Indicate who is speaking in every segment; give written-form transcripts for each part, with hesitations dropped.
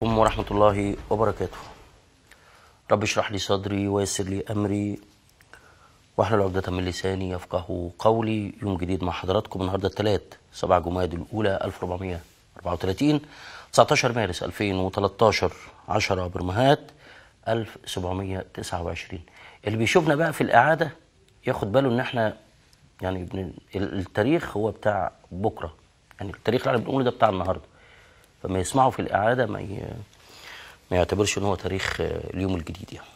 Speaker 1: ورحمة الله وبركاته. رب اشرح لي صدري ويسر لي أمري واحلل عقدة من لساني يفقه قولي. يوم جديد مع حضراتكم النهارده الثلاث 7 جمادى الأولى 1434، 19 مارس 2013، 10 برمهات 1729. اللي بيشوفنا بقى في الإعادة ياخد باله إن احنا يعني التاريخ هو بتاع بكرة، يعني التاريخ اللي احنا بنقوله ده بتاع النهارده، فما يسمعوا في الإعادة ما يعتبرش إن هو تاريخ اليوم الجديد. يعني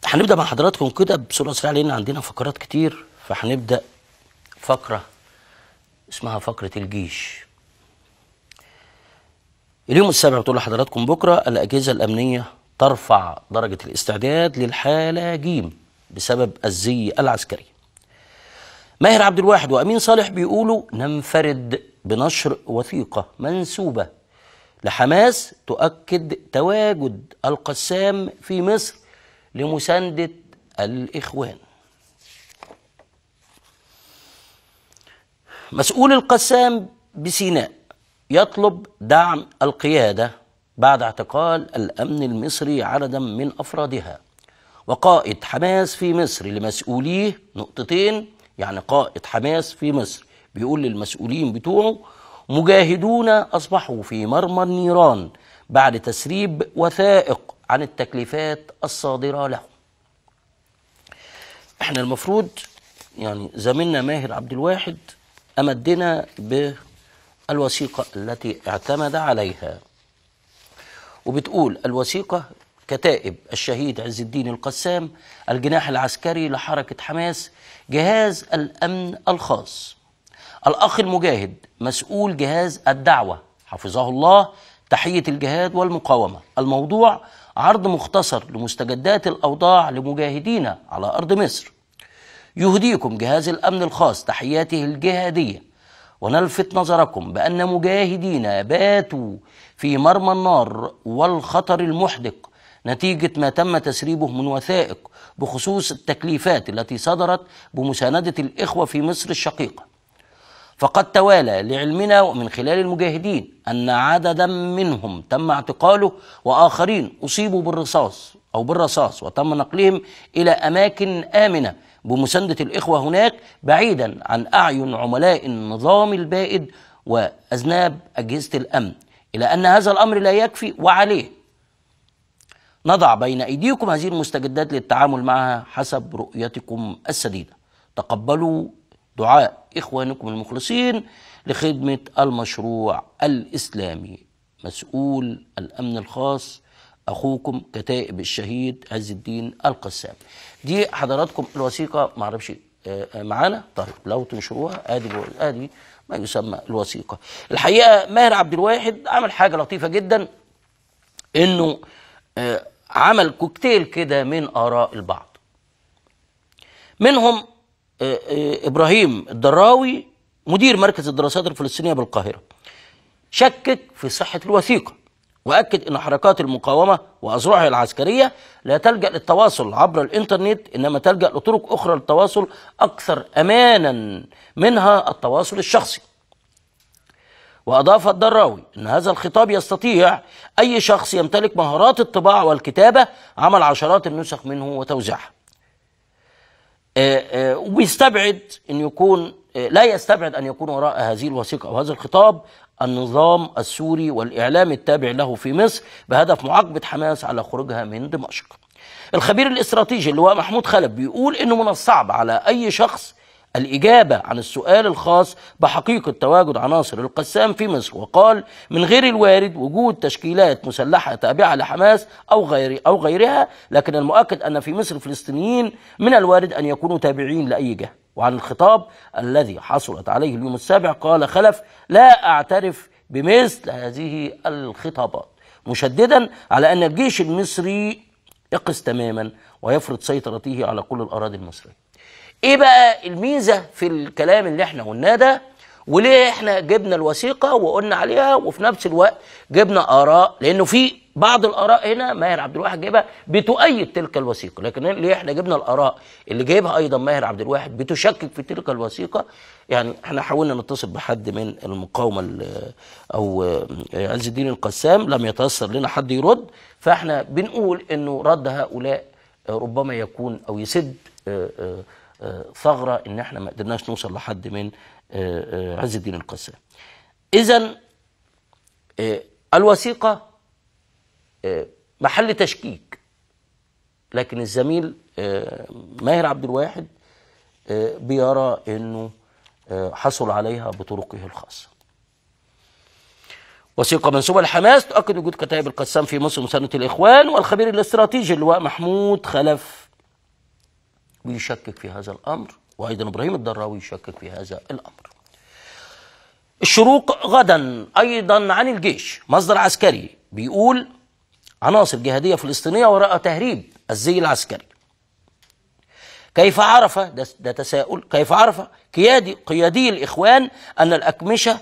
Speaker 1: هنبدأ مع حضراتكم كده بسرعة سريعة لأن عندنا فقرات كتير، فهنبدأ فقرة اسمها فقرة الجيش. اليوم السابع بتقول لحضراتكم بكرة الأجهزة الأمنية ترفع درجة الاستعداد للحالة جيم بسبب الزي العسكري. ماهر عبد الواحد وأمين صالح بيقولوا ننفرد بنشر وثيقة منسوبة لحماس تؤكد تواجد القسام في مصر لمساندة الإخوان. مسؤول القسام بسيناء يطلب دعم القيادة بعد اعتقال الأمن المصري عددا من أفرادها. وقائد حماس في مصر لمسؤوليه نقطتين، يعني قائد حماس في مصر بيقول للمسؤولين بتوعه مجاهدون أصبحوا في مرمى النيران بعد تسريب وثائق عن التكليفات الصادرة لهم. احنا المفروض يعني زميلنا ماهر عبد الواحد أمدنا بالوثيقة التي اعتمد عليها، وبتقول الوثيقة: كتائب الشهيد عز الدين القسام، الجناح العسكري لحركة حماس، جهاز الأمن الخاص، الأخ المجاهد مسؤول جهاز الدعوة حفظه الله، تحية الجهاد والمقاومة. الموضوع عرض مختصر لمستجدات الأوضاع لمجاهدين على أرض مصر. يهديكم جهاز الأمن الخاص تحياته الجهادية، ونلفت نظركم بأن مجاهدين باتوا في مرمى النار والخطر المحدق نتيجة ما تم تسريبه من وثائق بخصوص التكليفات التي صدرت بمساندة الإخوة في مصر الشقيقة. فقد توالى لعلمنا ومن خلال المجاهدين أن عددا منهم تم اعتقاله وآخرين أصيبوا بالرصاص وتم نقلهم إلى أماكن آمنة بمساندة الإخوة هناك، بعيدا عن أعين عملاء النظام البائد وأذناب أجهزة الأمن. إلى أن هذا الأمر لا يكفي، وعليه نضع بين أيديكم هذه المستجدات للتعامل معها حسب رؤيتكم السديدة. تقبلوا دعاء إخوانكم المخلصين لخدمة المشروع الإسلامي. مسؤول الأمن الخاص أخوكم كتائب الشهيد عز الدين القسام. دي حضراتكم الوثيقة، معرفش معانا، طيب لو تنشروها. ادي ما يسمى الوثيقة. الحقيقة ماهر عبد الواحد عمل حاجة لطيفة جدا، إنه عمل كوكتيل كده من آراء البعض، منهم إبراهيم الدراوي مدير مركز الدراسات الفلسطينية بالقاهرة، شكك في صحة الوثيقة وأكد أن حركات المقاومة وأذرعها العسكرية لا تلجأ للتواصل عبر الإنترنت، إنما تلجأ لطرق أخرى للتواصل أكثر أمانا منها التواصل الشخصي. وأضاف الدراوي أن هذا الخطاب يستطيع أي شخص يمتلك مهارات الطباعة والكتابة عمل عشرات النسخ منه وتوزيعها. وبيستبعد أن يكون، لا يستبعد أن يكون وراء هذه الوثيقة أو هذا الخطاب النظام السوري والإعلام التابع له في مصر بهدف معاقبة حماس على خروجها من دمشق. الخبير الاستراتيجي اللواء محمود خلف بيقول أنه من الصعب على أي شخص الإجابة عن السؤال الخاص بحقيقة تواجد عناصر القسام في مصر، وقال من غير الوارد وجود تشكيلات مسلحة تابعة لحماس أو غيرها، لكن المؤكد أن في مصر فلسطينيين من الوارد أن يكونوا تابعين لأي جهة. وعن الخطاب الذي حصلت عليه اليوم السابع قال خلف: لا أعترف بمثل هذه الخطابات، مشددا على أن الجيش المصري يقظ تماما ويفرض سيطرته على كل الأراضي المصرية. ايه بقى الميزة في الكلام اللي احنا قلناه ده، وليه احنا جبنا الوثيقة وقلنا عليها، وفي نفس الوقت جبنا آراء؟ لأنه في بعض الآراء هنا ماهر عبد الواحد جايبها بتؤيد تلك الوثيقة، لكن ليه احنا جبنا الآراء اللي جايبها أيضا ماهر عبد الواحد بتشكك في تلك الوثيقة؟ يعني احنا حاولنا نتصل بحد من المقاومة أو عز الدين القسام، لم يتيسر لنا حد يرد، فاحنا بنقول إنه رد هؤلاء ربما يكون أو يسد ثغرة إن احنا ما قدرناش نوصل لحد من عز الدين القسام. إذا الوثيقة محل تشكيك، لكن الزميل ماهر عبد الواحد بيرى انه حصل عليها بطرقه الخاصة. وثيقة منسوبة لحماس تؤكد وجود كتائب القسام في مصر مساندة الإخوان، والخبير الاستراتيجي اللواء محمود خلف بيشكك في هذا الأمر، وأيضا إبراهيم الدراوي يشكك في هذا الأمر. الشروق غدا أيضا عن الجيش، مصدر عسكري بيقول عناصر جهادية فلسطينية وراء تهريب الزي العسكري. كيف عرف، ده تساؤل، كيف عرف قيادي الإخوان أن الأقمشة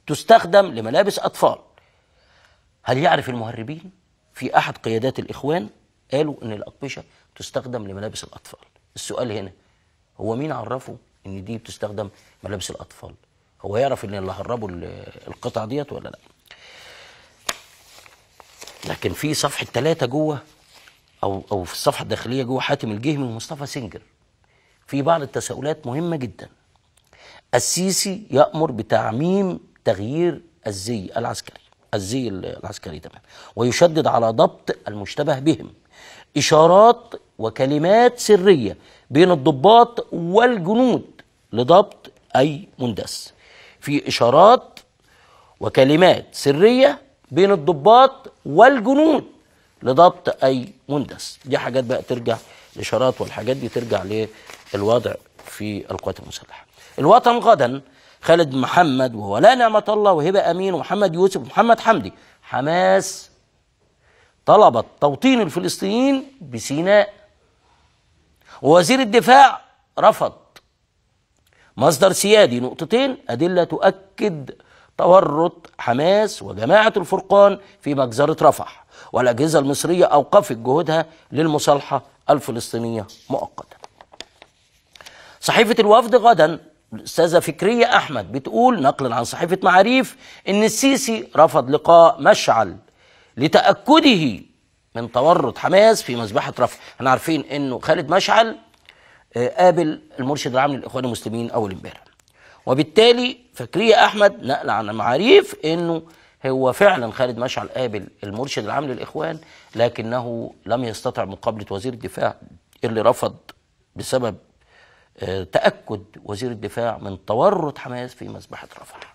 Speaker 1: تستخدم لملابس أطفال؟ هل يعرف المهربين؟ في أحد قيادات الإخوان قالوا أن الأقمشة تستخدم لملابس الأطفال. السؤال هنا هو مين عرفه أن دي بتستخدم ملابس الأطفال؟ هو يعرف أن اللي هربوا القطع ديت ولا لا؟ لكن في صفحة 3 جوه أو في الصفحة الداخلية جوه حاتم الجهمي ومصطفى سنجر في بعض التساؤلات مهمة جدا. السيسي يأمر بتعميم تغيير الزي العسكري، الزي العسكري تمام، ويشدد على ضبط المشتبه بهم. إشارات وكلمات سرية بين الضباط والجنود لضبط أي مندس. في إشارات وكلمات سرية بين الضباط والجنود لضبط أي مندس. دي حاجات بقى ترجع، الإشارات والحاجات دي ترجع للوضع في القوات المسلحة. الوطن غدا خالد محمد وولاء نعمة الله وهبة أمين ومحمد يوسف ومحمد حمدي. حماس طلبت توطين الفلسطينيين بسيناء، ووزير الدفاع رفض. مصدر سيادي نقطتين، أدلة تؤكد تورط حماس وجماعة الفرقان في مجزرة رفح، والأجهزة المصرية أوقفت جهودها للمصالحة الفلسطينية مؤقتا. صحيفة الوفد غدا الأستاذة فكرية أحمد بتقول نقلا عن صحيفة معاريف إن السيسي رفض لقاء مشعل لتأكده من تورط حماس في مذبحة رفح. احنا عارفين إنه خالد مشعل قابل المرشد العام للإخوان المسلمين أول امبارح، وبالتالي فكرية أحمد نقل عن معاريف إنه هو فعلا خالد مشعل قابل المرشد العام للإخوان، لكنه لم يستطع مقابلة وزير الدفاع اللي رفض بسبب تأكد وزير الدفاع من تورط حماس في مذبحة رفح.